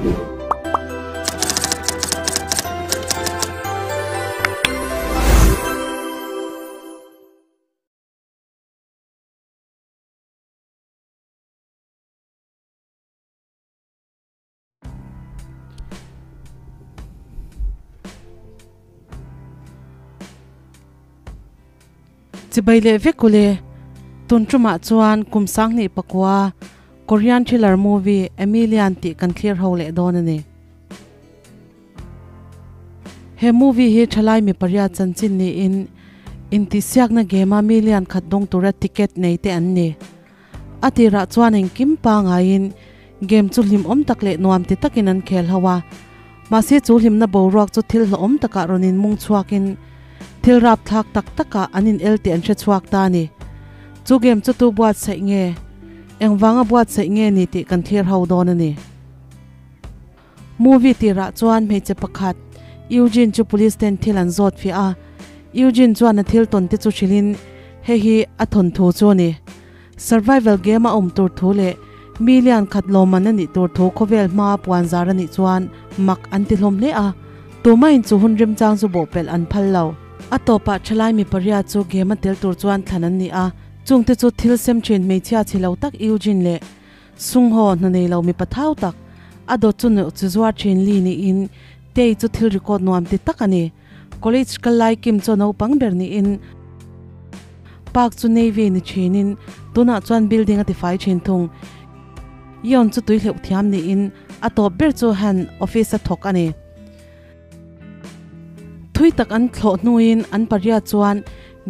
Chibai leh vek ule, tun tumah chuan kum sanghnih pakua Korean thriller movie Emilian tih kan thlir ho leh dawn a ni. He movie hi thalai mi pariat chanchin niin intihsiakna game a million khat dawng tura ticket nei te an ni. A tirah chuan engkim pangaiin game chu hlimawm tak leh nuam ti takin an khel ho a, mahse chu hlimna boruak chu thil hlawhawm takah rawn inmung chhuakin thil rapthlak tak takah an inel tih an hre chhuak ta a ni. Chu game chu tu buatsaih nge? Engvanga buatsaih nge ni tih kan thlir ho dawn a ni. Movie tirah chuan hmeichhe pakhat, Eugene chu police ten thil an zawt fiah a. Eugene chuan a thil tawn te chu hrilhin hei hi a thawnthu chu a ni. Survival game a awm tur thu leh mi lian khat lawmman a nih tur thu khawvel hmaa puan zar a nih chuan mak an ti hlawm hle a. Tumahin chu hun remchang chu bawhpelh an phal lo. A tawpah thalai mi pariat chu game a tel tur chuan thlan an ni a. Chungte chu thil sem thin hmeichhia chhe lo tak Eugene leh Sungho hna nei lo mipa thau tak, a dawt chu neuh chu zuar thin li niin Tei chu thil record nuam ti tak a ni. College kal lai Kim chu a naupang ber niin Park chu Navy ni thinin tunah chuan building a tifai thin thung. Yeon chu tui hleuh thiam niin a tawp ber chu Han office a thawk a ni. Thui tak an thlawh hnuin an pariat chuan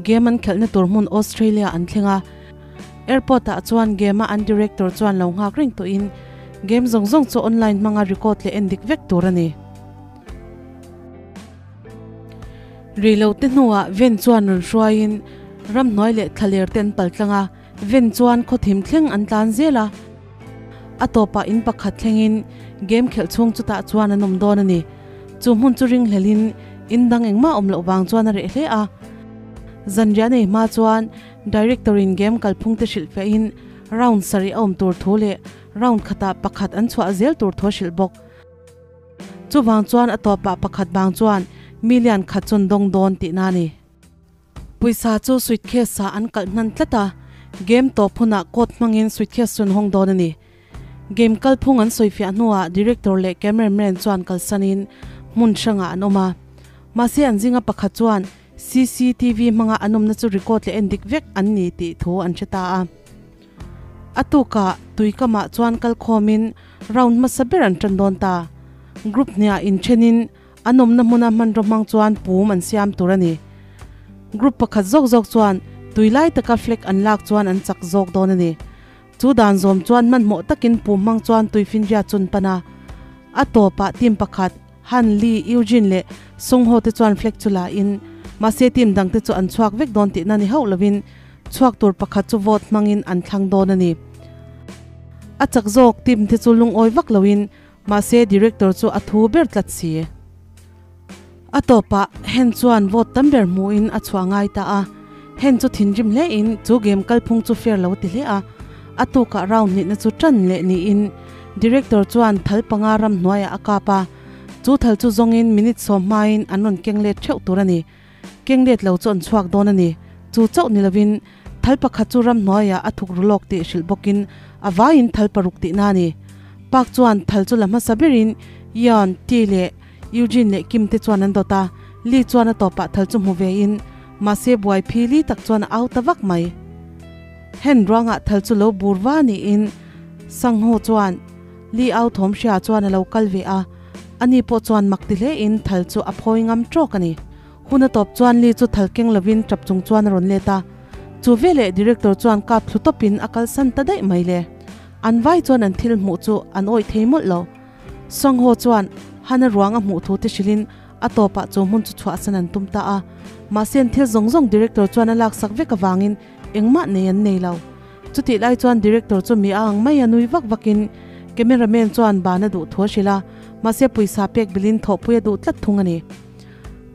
game an khelhna tur hmun Australia an thleng a. Airport ah chuan game a an director chuan lo nghak reng tawhin game zawng zawng chu online hmanga record leh en dik vek tur a ni. Rilo te hnuah van chuan rawn hruaiin ramhnuai leh thlaler te an paltlang a, van chuan khawthim thleng an tlan zel a. A tawpah in pakhat thlengin game khelh chhung chutah chuan an awm dawn a ni. Chu hmun chu ringhlelin in dang engmah awm loh vang chuan a reh hle a. Zanriah nei hma chuan Director in game kalphung te hrilh fiahin round sarih a awm tur thu leh round khatah pakhat an chhuah zel tur thu a hrilh bawk. Chuvang chuan a tawpah pakhat bang chuan million khat chun dawng dawn tihna a ni. Pawisa chu suitcase ah an kalh hnan tlat a, game tawp hunah code hmangin suitcase chu an hawng dawn a ni. Game kalphung an sawifiah hnuah director leh cameraman chuan kalsanin hmun hrangah an awm a. Mahse an zinga pakhat chuan CCTV hmanga an awmna chu record leh endik vek an ni tih thu an hre ta a. A tukah tuikamah chuan kalkhawmin round hmasa ber an tan dawn ta. Group hniah inthenin An awmna hmuna hmanraw hmang chuan pum an siam tur a ni. Group pakhat zawk zawk chuan tui lai taka flag an lak chuan an chak zawk dawn a ni. Chu dan zawm chuan hmanhmawh takin pum hmang chuan tui finria chun pan a. A tawpah team pakhat, Han, Lee, Eugene leh Sung Ho te chuan flag chu la in, mahse team dangte chu an chhuak vek dawn tihna ni hauh lovin chhuak tur pakhat chu vote hmangin an thlang dawn a ni. A chak zawk team te chu lungawi vak loin Mahse director chu a thu ber tlat si. A tawpah Hen chuan vote tam ber hmuhin a chhuah ngai ta a. Hen chu thinrim hle in chu game kalphung chu fair lo ti hle a. A tukah round hnihna chu tan leh niin director chuan thal panga ram hnuaiah a kap a. Chu thal chu zawngin minute sawm hmain an rawn keng let theuh tur a ni. Keng let lo chu an chhuak dawn a ni. Chu chauh ni lovin thal pakhat chu ram hnuaiah a thuk ru lawk tih hrilh bawkin a vaiin thal paruk tihna a ni. Park chuan thal chu la hmasa berin Yeon, Ti leh Eugene leh Kim te chuan an dawt a, Lee chuan a tawpah thal chu hmu vein mahse buai phi li tak chuan a au ta vak mai. Hen ruangah thal chu lo bur va niin Sangho chuan Lee au thawm hria chuan a lo kal ve a, ani pawh chuan mak ti hlein thal chu a phawi ngam tawk a ni. Hun a tawp chuan Lee chu thal keng lovin tap chung chuan a rawn let a. Chu veleh director chuan kap thlu tawpin a kalsan ta daih mai le. An vai chuan an thil hmuh chu an awih thei mawlh lo. Sangho chuan Hana ruang a hmuh thu te hrilhin a tawpah chu hmun chu chhuahsan an tum ta a. Mahse an thil zawng zawng director chuan a laksak vek avangin engmah nei an nei lo. Chutih lai chuan director chu mi a ang mai a nui vak vakin cameraman chuan ban a duh thu a hrilh a, mahse pawisa pek bilin thawhpui a duh tlat thung a ni.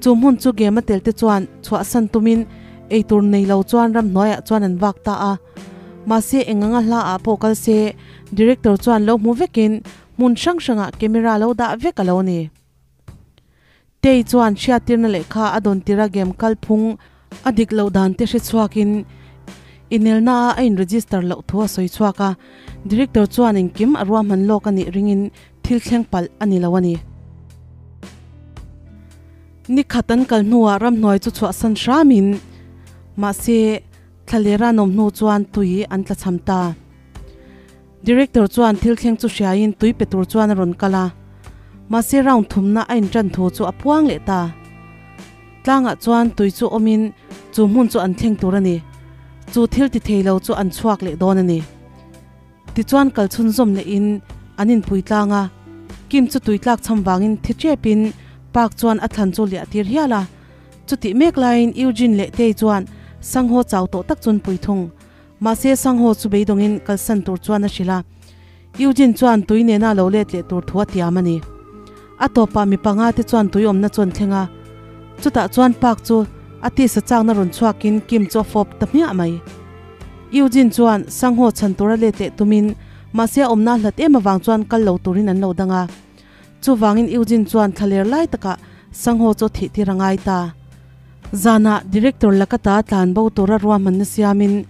Chu hmun chu game a tel te chuan chhuahsan tumin eitur nei lo chuan ramhnuaiah chuan an vak ta a. Mahse eng anga hla ah pawh kal se director chuan lo hmu vekin Hmun hrang hrangah camera lo dah vek a lo ni. Tei chuan hriattirna lehkha a dawn tira game kalphung a dik loh dan te hre chhuakin inelna a a in register loh thu a sawi chhuak a, director chuan engkim a ruahman lawk a nih ringin thil thleng palh a ni lo a ni. Ni khat an kal hnuah ramhnuai chu chhuahsan hramin mahse thlalera nawm hnu chuan tui an tlachham ta. Director chuan thil thleng chu hriaiin tui pe tur chuan a rawn kal a, mahse round thumna a intan thu chu a puang leh ta. Tlangah chuan tui chu awmin chu hmun chu an thleng tur a ni. Chu thil ti thei lo chu an chhuak leh dawn a ni. Tichuan kal chhunzawm lehin an inpui tlang a, Kim chu tui tlak chham vangin thi tepin Park chuan a thlan chu liah tir hial a. Chutih mek laiin Eugene leh Tae chuan Sangho chau tawh tak chun pui thung. Mahse Sangho chu beidawngin kalsan tur chuan a hrilh a, Eugene chuan tui nena lo let leh tur thu a tiam a ni. A tawpah mi panga te chuan tui awmna chu an thleng a, chutah chuan Park chu a tisa chakna rawn chhuakin Kim chu a fawp ta hmiah mai. Eugene chuan Sangho chhan tura let leh tumin mahse a awmna hlat em avang chuan kal lo turin an lo dang a. Chuvangin Eugene chuan thlaler lai takah Sangho chu a thih tir a ngai ta. Zanah Director Lakata tlan bo tura ruahmanna siamin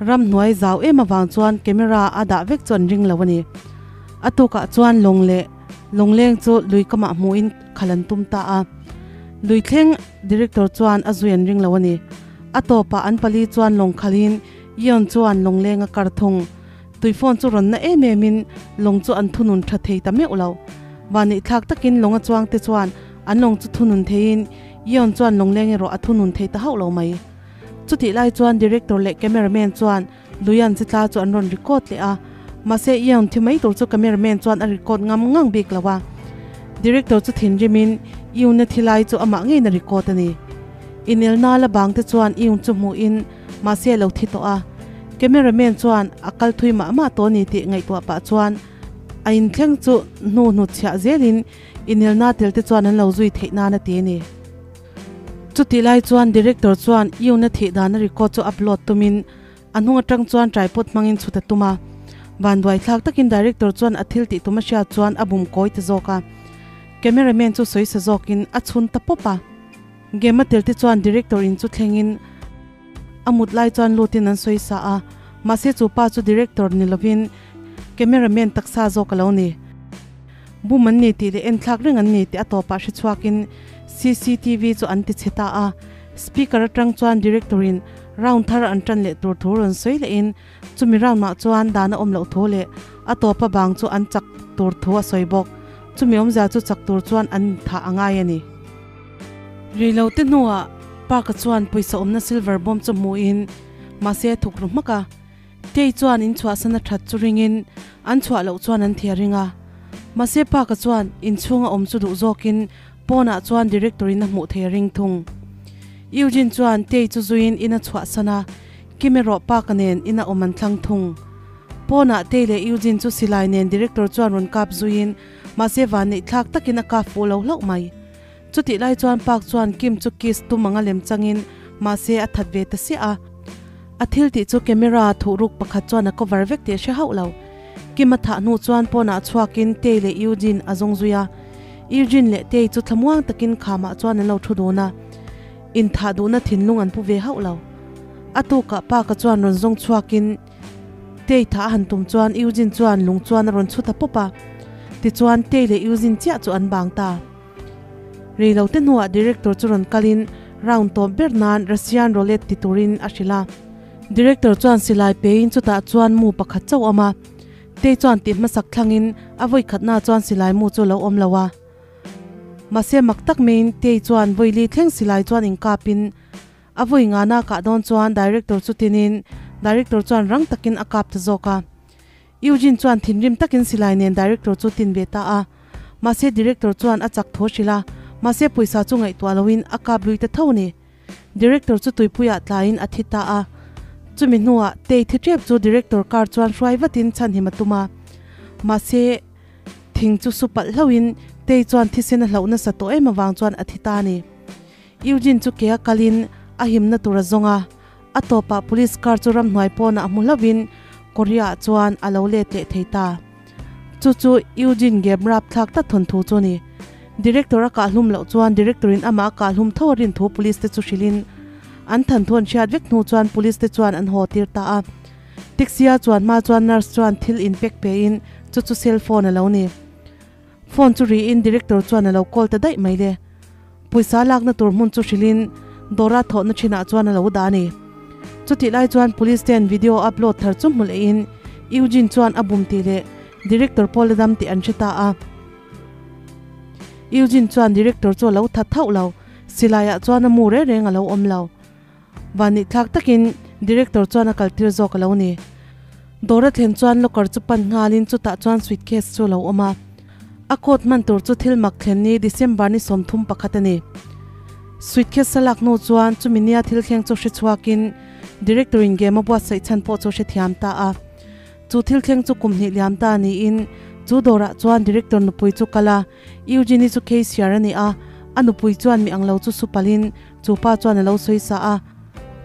ramhnuai zau em avang chuan camera a dah vek chu an ring lo a ni. A tukah chuan lawng leh lawngleng chu lui kamah hmuhin khal an tum ta a. Lui thleng Director chuan a zui an ring lo a ni. A tawpah an pali chuan lawng khalhin Eon chuan lawngleng a kar thung. Tui phone chu rawn na em em in lawng chu an thunun tha thei ta meuh lo. Vanneihthlak takin lawng a chuang te chuan an lawng chu thunun theiin Yeon chuan lawngleng erawh a thunun thei ta hauh lo mai. Chutih lai chuan director leh cameraman chuan Luian chi tla chu an rawn record leh a, mahse Yeon thi mai tur chu cameraman chuan a record ngam ngang bik lo a. Director chu thinrimin Yeon-a thi lai chu amah ngeiin a record a ni. Inelna la bang te chuan Yeon chu hmuhin mahse a lo thi tawh a. Cameraman chuan a kal thui mah mah tawh a ni tih ngaihtuah pah chuan a inthleng chu hnu hnutchhiah zelin inelna tel te chuan an lo zui theih nan a ti a ni. Chutih lai chuan director chuan Yuna thih dana record chu upload tumin a hnung atang chuan tripod hmangin chhut a tum a. Vanduai thlak takin director chuan a thil tih tum a hriat chuan a bum kawi ta zawk a. Cameraman chu sawi sa zawkin a chhun ta pawp a. Game a tel te chuan director in chu thlengin A mut lai chuan lutin an sawi sa a, mahse chu pa chu director ni lovin cameraman taksa zawk a lo ni. Bum an ni tih leh enthlak reng an ni tih a tawpah hre chhuakin cctv chu an ti chhe ta a, speaker atang chuan director in round thar an tan leh tur thu rawn sawi lehin chumi round ah chuan dan a awm loh thu leh a tawpa bang chu an chak tur thu a sawi bawk. Chumi awmzia chu chak tur chuan an inthah a ngai a ni. Reilote hnuah Park-a chuan pawisa awmna silver bawm chu hmuhin mahse a thuk ru hmak a. Tei chuan in chhuahsan a that chu ringin an chhuah loh chuan an thia ring a. Mahse Park-a chuan inchhunga awm chu duh zawkin pawnah chuan director-in a hmuh thei a ring thung. Eugene chuan Tei chu zuiin in a chhuahsan a, Kim erawh Park-a nen ina awm an thlang thung. Pawnah Tei leh Eugene chu silai nen director chuan rawn kap zuiin mahse vanneih thlak takin a kap fuh lo hlauh mai. Chutih lai chuan Park chuan Kim chu kiss tum anga lem changin mahse a that ve ta siah a. A thil tih chu camera thuhruk pakhat chuan a cover vek tih a hre hauh lo. Kim a thah hnu chuan pawnah chhuakin Tae leh Eugene a zawng zui a. Eugene leh Tae chu thlamuang takin khamah chuan an lo thu dun a. Inthah duhna thinlung an pu ve hauh lo. A tukah Park-a chuan rawn zawng chhuakin Tae thah a han tum chuan Eugene chuan lung chuan a rawn chhu ta pawp a. Tichuan Tae leh Eugene chiah chu an bang ta. Reilote hnuah director chu rawn kalin round tawp ber nan Russian roulette ti turin a hrilh a. Director chuan silai pein chutah chuan mu pakhat chauh awm a, Tei chuan tih hmasak thlangin a vawi khatna chuan silai mu chu lo awm lo a. Mahse mak tak maiin Tei chuan vawili thleng silai chuan inkapin a vawi ngana kah dawn chuan director chu tinin director chuan rang takin a kap ta zawk a. Eugene chuan thinrim takin silai nen director chu tin ve ta a. Mahse director chuan a chak tho hrilh a, mahse pawisa chu ngaihtuah loin a kap lui ta tho a ni. Director chu tuipuiah tlaiin a thi ta a. Chumi hnuah Tei thi tep chu director car chuan hruai vatin chhanhim a tum a. Mahse thing chu su palh hlauhin Tei chuan thisen a hlauh nasa tawh em avang chuan a thi ta a ni. Eugene chu ke a kalin a himna tur a zawng a. A tawpah police car chu ramhnuai pawnah hmu hlauhin Korea-ah chuan a lo let leh thei ta. Chu chu Eugene Gem rapthlak tak thawnthu chu a ni. Director a kahhlum loh chuan Director in amah a kahhlum tho a rin thu Police te chu hrilhin an thanthu an hriat vek hnu chuan Police te chuan an haw tir ta a. Taxi a chuan hma chuan nurse chuan thil in pack pe in chu chu cell phone a lo ni. Phone chu ri in director chuan a lo call ta daih mai le. Pawisa lakna tur hmun chu hrilhin dawra thawhna thinah chuan a lo dah a ni. Chutih lai chuan police ten video upload thar chu hmu leh in Eugene chuan a bum tih leh director pawh la dam tih an hre ta a. Eugene chuan director chu a lo that thauh lo, silaiah chuan a mu reng reng a lo awm lo. Vannih thlak takin Director chuan a kaltir zawk a lo ni. Dawr a thlen chuan locker chu pan nghalin chutah chuan suitcase chu a lo awm a. A coat hman tur chu thil mak thlen ni December ni 31 a ni. Suitcase a lak hnu chuan chumi nia thil thleng chu hre chhuakin Director in game a buatsaih chhan pawh chu hrethiam ta a. Chu thil thleng chu kum hnih liam ta niin chu dawrah chuan Director nupui chu kal a, Eugene-i chu cashier a ni a, a nupui chuan mi ang lo chu su palhin Chu pa chuan a lo sawi sa a,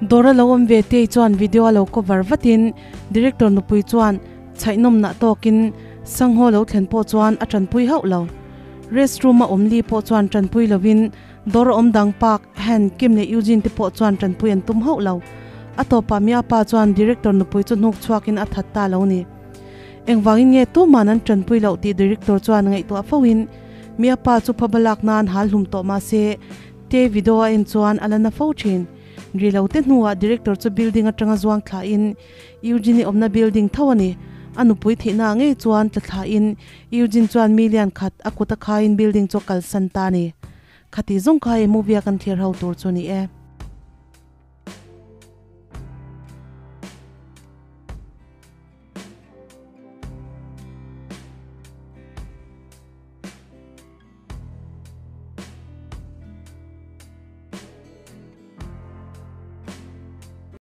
dawr a lo awm ve tei chuan video a lo cover vatin director nupui chuan chhaihnawmnah tawkin Sangho lo thlen pawh chuan a tanpui hauh lo. Restroom a awm li pawh chuan tanpui lovin dawr a awm dang Park, Han, Kim leh Eugene te pawh chuan tanpui an tum hauh lo. A tawpah Mia pa chuan director nupui chu hnuk chhuakin a that ta lo ni. Engvangin nge tuman an tanpui loh tih director chuan ngaihtuah foin Mia pa chu phaba lak nan hal hlum tawh mahse Te video a en chuan a la na fo thin. Ri lo te hnuah director chu building atanga zuang thlahin Eugene-i awmna building tho a ni. A nupui thihna ah ngei chuan tla thlahin Eugene chuan million khat a kut a khaiin building chu a kalsan ta a ni. Khati zawng kha he movie a kan thlir ho tur chu a ni e.